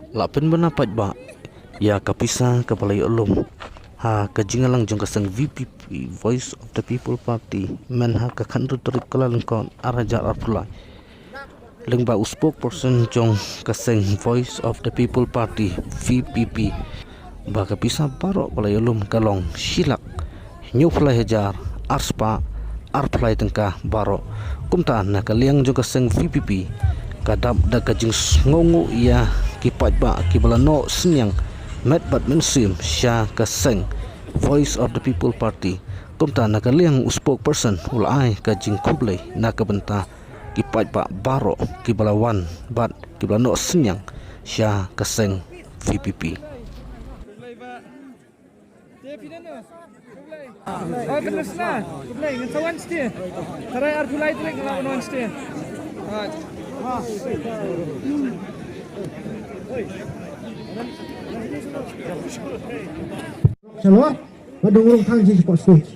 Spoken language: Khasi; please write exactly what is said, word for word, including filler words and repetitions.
La pynbna paidbah ïa ka pisa kaba la ïoh lum ha ka jingïalang jong ka seng V P P, Voice of the People Party, mynha ka khathynriew tarik Kyllalyngkot ar hajar arphew lai. Lyngba u spokesperson jong ka seng Voice of the People Party, V P P, ba ka pisa baroh ba la ïoh lum ka long shi lak hynñiewphew lai hajar ar spah arphew lai tyngka baroh. Kumta na ka liang jong ka seng V P P, ka dap da ka jingsngewnguh ïa ki paidbah kiba la noh synñiang met bad mynsiem sha ka seng Voice of the People Party. Kumta na ka liang u spokesperson u la ai ka jingkhublei na ka bynta ki paidbah baroh kiba la wan bad kiba la noh synñiang sha ka seng V P P. Shalom, ba dung rung thang ji spot stage.